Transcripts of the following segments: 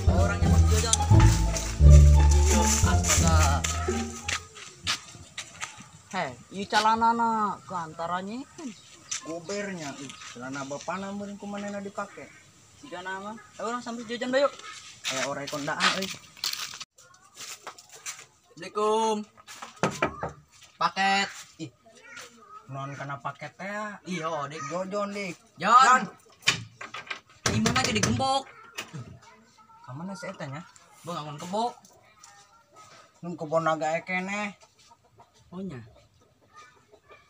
Orangnya Mas Jojon. Iya, astaga. Hei, ieu calanana ke antaranya kan. Gobernya, celana bapana meureun ku manehna dipake. Siga nama. Ayo urang sambil jajan bae yuk. Aya orai kondaan euy. Assalamualaikum. Paket. Ih. Non kana paket teh. Iya, Dik. Jojon, Dik. Jon. Imah ge digembok. Kamana si eta nya? Bangun kebo. Nun kebon naga ekeneh. Oh nya.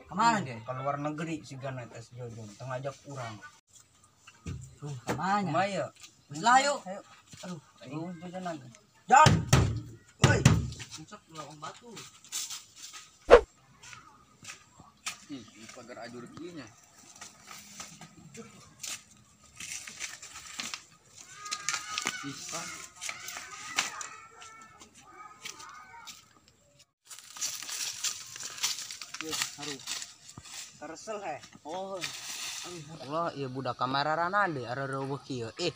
Kamana ge? Ke luar negeri sigana eta si Jojon, teu ngajak urang. Kamana nya? Kumaha yeuh? Geus lah yuk. Ayo. Aduh, aing Jojon naga. Jon. Woi, muncak lawang batu. Ih, pagar ajur kieu nya. Bisa. Aduh. Karesel heh. Oh. Allah, ieu budak kamararana deui areueuh kieu. Ih,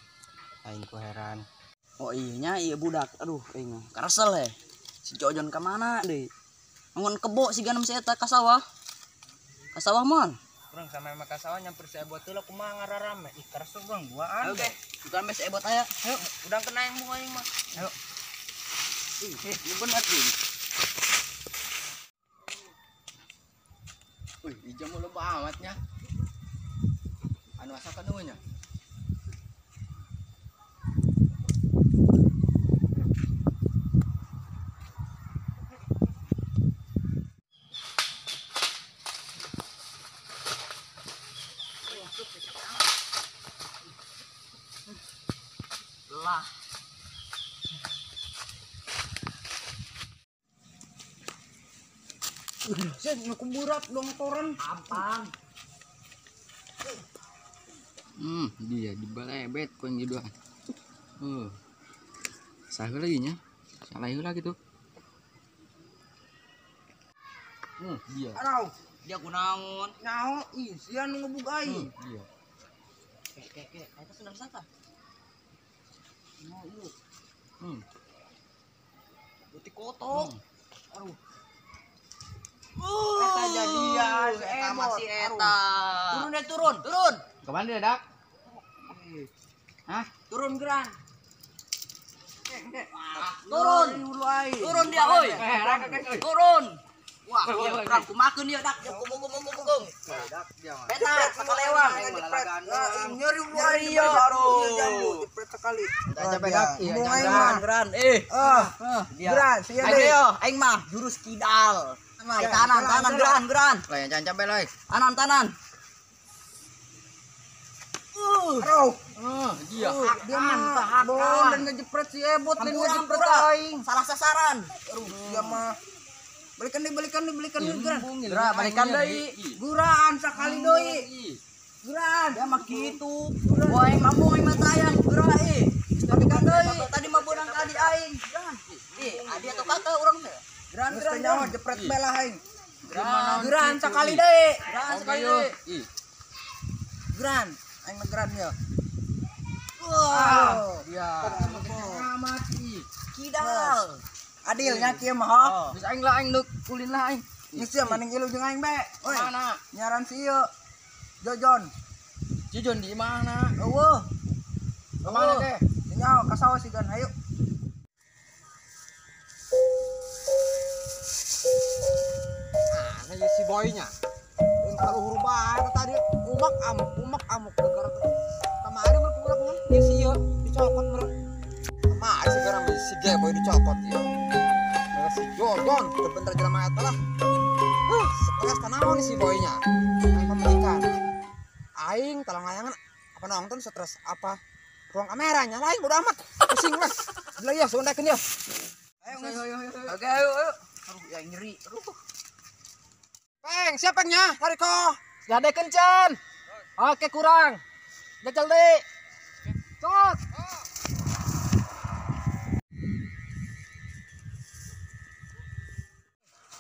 aing ku heran. Oh iya nya ieu budak. Aduh, aing karesel heh. Si Jojon ka mana deui? Ngon kebo siga si eta ka sawah. Ka sawah mon. Urang sama ka sawah nyamper si Ebot heula kumaha ngararame. Ih, karesel urang duaan. Oke, bukan mes Ebot aya. Ayo, udang kena yang bunga aing mah. Ayo. Ih, ini bener nih. Wih, ieu mah loba amatnya. Anu asakan eueuh nya. Lah. Sih, nu kuburat dong toren. Ampang. Dia dibalebet ku yang dua. Salah lagi nya. Salah heula gitu. Dia. Aduh, dia kunaon? Nyaho, ih, sia nu ngebug aing. Dia. Ke, eta sendal sata. Nah, ieu. Putih kotok. Aduh. Eta jadian, eta masih eta. Turun deh, turun, turun. Kemana dia, Dak? Hah? Turun geran. Turun. Turun dia, oi. Turun. Wah, urang kumakeun ieu, Dak. Kung. Beta sakalewang. Nyeri nyeri yo. Aduh. Jepret sekali. Aja bedak. Iya, geran. Geran, sia deui. Ayo, aing mah jurus kidal. Tanan, tanan, geran, geran. Lain jangan capek, loy. Tanan, tanan. Aduh. Dia. Dia mah bon dan ngejepret si Ebot, lain ngejepret aing. Salah sasaran. Aduh, dia mah. Balikan deui, balikan deui, balikan deui, geran. Geura, balikan deui. Guraan sakali deui. Geran. Dia mah kitu. Wah, aing mampu aing mah tayang. Geura ih. Balikan deui. Tadi mah beunang ka adi aing. Geran. Ih, adi atau kakak urang teh. Geran, geran, nyawa jepret belah aing. Geran. Geran sakali deui. Geran sekali deui. Geran. Aing mah geran ieu. Wah, dia. Amat ih. Kidal. Adil nya kieu mah ho. Geus aing lah aing deuk ulin lah aing. Geus sia maning ilu jeung aing bae. Oi. Mana? Nyaran si ieu. Jojon. Jojon di mana? Eueuh. Ka mana teh? Nyaho ka sawah sigan hayu. Nah, si boynya. Mun kaluhur bae tadi umak amuk gara-gara kamari mun kurak mun ieu si ieu dicokot meureun. Kamari segera si Geboy dicokot ieu. Gara si Jojon teu bener jelema eta lah. Stres tanaon si boynya. Aing pamajikan. Aing talang layangan apa nonton stres apa ruang kameranya lain bodo amat. Pusing lah. Gila ya, sondakeun ya. Ayo, ayo, ayo. Oke, ayo, ayo. Aduh, ya nyeri. Aduh. Peng, siapa nya? Tarik ko. Gade kencan. Oke, kurang. Jajal deh. Cot.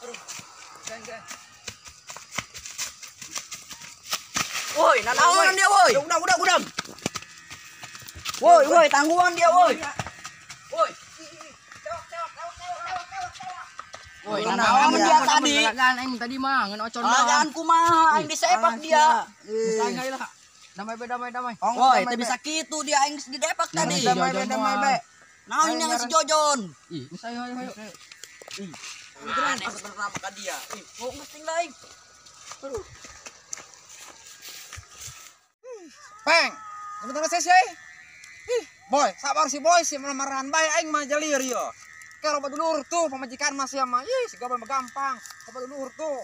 Aduh. Geng, geng. Woi. Udah. Woi, woi, tangguhan dia, woi. Woi. Woi, naon dia tadi? Aing tadi mah ngan ocon. Jangan kumaha, aing disepak dia. Aing lah. Damai be, damai. Woi, teu bisa kitu dia aing didepak tadi. Damai be. Naon ini yang si Jojon? Ih, ayo ayo. Ih. Aneh sebenarnya ka dia. Ih, kok ngesting lain. Aduh. Peng, sebentar saya sih. Ih, boy, sabar si boy si marahan bae aing mah jalir yo. Kayak loba dulur tuh pamajikan masih sama. Ih, si gabal mah gampang. Loba dulur tuh.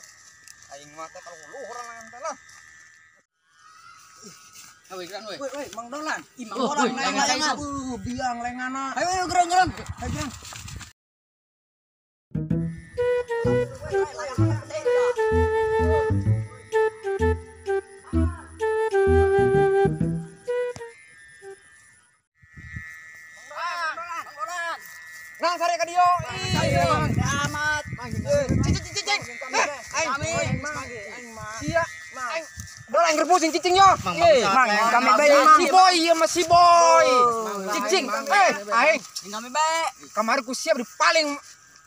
Aing mah teh kalau luhur lain teh lah. Woi, geran woi. Woi, Mang Dolan. Ih, Mang Dolan layangan. Biang lengana. Ayo ayo geran. Ayo geran. Nang sare ka dieu. Ih, amat. Cicing. Aing. Sia. Aing. Dolan aing pusing cicing yo. Mang, kami bae si boy ieu mah si boy. Cicing. Aing. Kami bae. Kamari ku siap di paling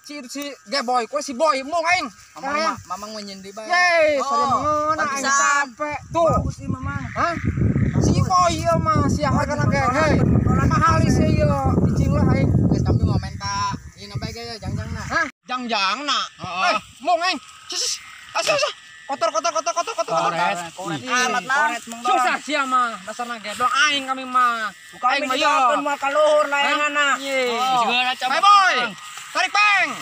si Geboy, ku si boy mung aing. Mamang menyendi bae. Yeay, sare mengeuna aing sampe. Tuh. Bagus sih mamang. Hah? Si boy ieu mah sia hargana ge. Hei. Mahal sih ieu cicing lah aing. Geus kami mau menta ieu na bae ge jangjangna. Hah? Jangjangna. Eh, mung aing. Asuh. Kotor. Koret. Amat lah. Susah sia mah, dasarna ge. Doang aing kami mah. Aing mah yo. Moal ka luhur layanganna. Bye boy. Tarik peng.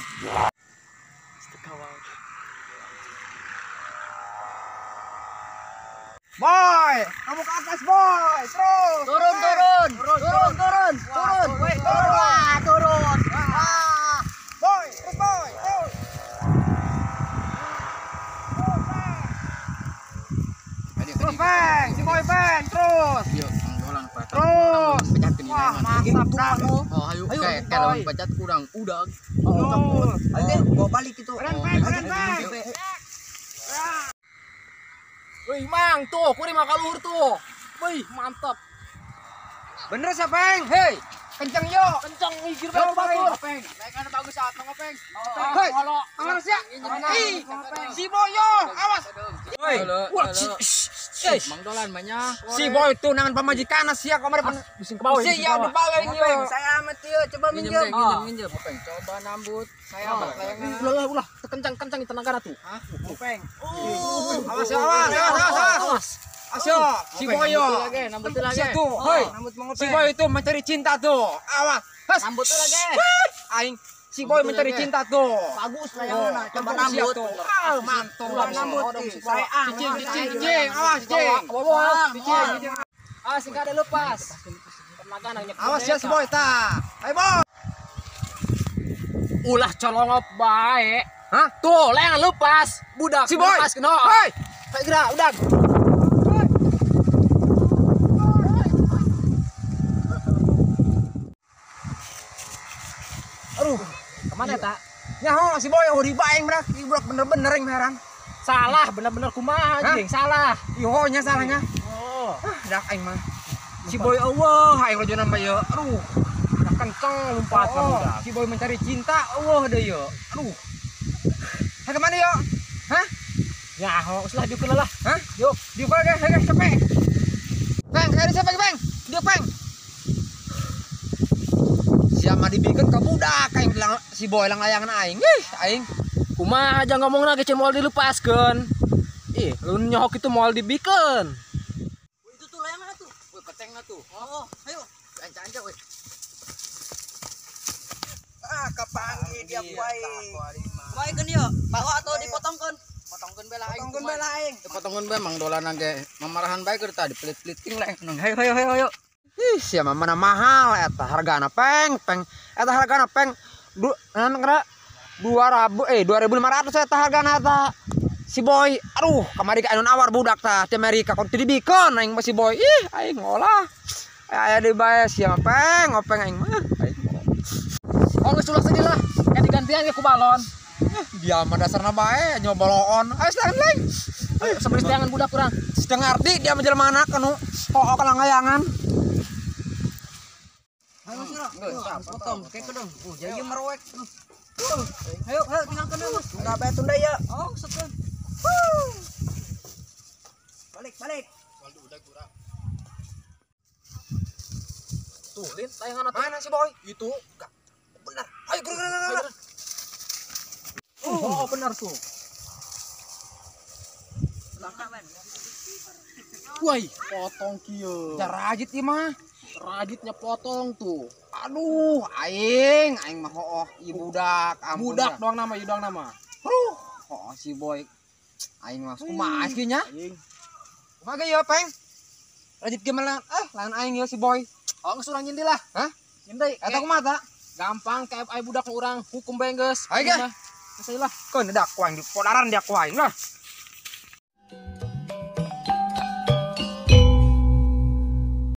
Boy, kamu ke atas boy. Terus. Turun. Turun. Turun. Boy, terus boy. Terus. Terus peng, si boy peng, terus. Yuk, Mang Dolan terus. Wah, mantap dah. Oh, ayo kayak lawan pecat kurang udah. Oh, ayo bawa balik itu. Keren peng. Wih, Mang, tuh, kuri mah kaluhur tuh. Wih, mantap. Bener sih, Peng. Hei, kenceng yo. Kenceng igir bae batur. Peng. Naikana bagus saat Mang Peng. Hei, awas ya. Ih, si boy yo, awas. Hei, wah, Mang Dolan banyak. Si boy tuh nangan pamajikan sia kamari bising ke bawah. Si ya udah balik yo. Saya amat yo, coba minjem. Minjem. Peng, coba nambut. Saya layangan. Ulah, kencang-kencang tenaga tuh. Hah? Peng. Awas awas. Asyo, si boy yo. Nambut lagi. Tuh, hei. Si boy itu mencari cinta tuh. Awas. Nambut lagi. Aing si boy mencari cinta tuh. Bagus layangan. Coba nambut. Ah, mantul. Nambut. Saya ah. Cicing, awas cicing. Cicing. Awas enggak ada lepas. Awas ya si boy ta. Ayo boy. Ulah colongop bae. Hah? Tuh, layangan lepas. Budak si boy. Lepas kena. Hei. Kayak gerak, udah. Aduh, kemana tak? Nyaho si boy uri bae aing berak, ieu budak bener-bener aing heran. Salah, bener-bener kumaha anjing, salah. Iho nya salahnya. Oh. Ah, dak aing mah. Si boy eueuh aing rojona mah ieu. Aduh, dak kenceng lompat ka budak. Si boy mencari cinta eueuh deui ieu. Aduh. Hah kemana yo? Hah? Nyaho, geus lah diukeun lah. Hah? Yuk, diukeun ge, ge capek. Peng, kaya siapa peng? Diuk peng. Siapa dibikin ke budak aing bilang si boy lang layangan aing. Ih, aing. Kumaha aja ngomongna ge moal dilepaskeun. Ih, lu nyohok itu moal dibikeun. Itu tuh layangan tuh. Woi, petengna tuh. Oh, ayo. Anca-anca woi. Ah, kapangi dia kuai. Kuai keun ieu, bawa atau dipotongkeun? Potongkeun bae lah aing. Potongkeun bae lah aing. Potongkeun bae Mang Dolan ge mamarahan bae keur tadi pelit-peliting lah. Hayo hayo hayo hayo. Ih, sia mah mana mahal eta hargana peng, peng. Eta hargana peng. Du, kena 2.500 eta hargana eta. Si boy, aduh, kamari ka anu nawar budak tah di Amerika kon teu dibikeun aing mah si boy. Ih, aing ngolah. Aya deui bae sia mah peng, ngopeng aing mah. Aing. Oh, geus ulah sedih lah. Kayak digantian ge ku balon. Dia mah dasarna bae nyoba loon. Ayo sedang lain. Seberi setangan budak kurang. Setengah arti dia mah jelema anak anu Hooh kalangayangan. Ayo sira. Potong kayak kedong. Jadi merowek. Ayo, ayo tinggalkan dulu. Tunda bae tunda ya. Oh, sekeun. Balik, balik. Tuh, Lin, tayangan atuh. Mana si Boy? Itu. Enggak. Benar. Ayo gerak gerak gerak. Oh, benar tuh. Woi, potong kieu. Rajit ieu mah. Rajitnya potong tuh. Aduh, aing, aing mah hooh ieu budak, ampun. Budak doang nama, ieu doang nama. Ruh, hooh si Boy. Aing mah kumaha sih nya? Aing. Kumaha ge ieu, Peng? Rajit gimana? Lain aing ieu si Boy. Oh, geus urang nyindi lah. Hah? Nyindi. Eta kumaha ta? Gampang kayak ai budak urang hukum bae geus. Ayo ge. Geus lah. Keun dak ku aing di podaran dia ku aing lah.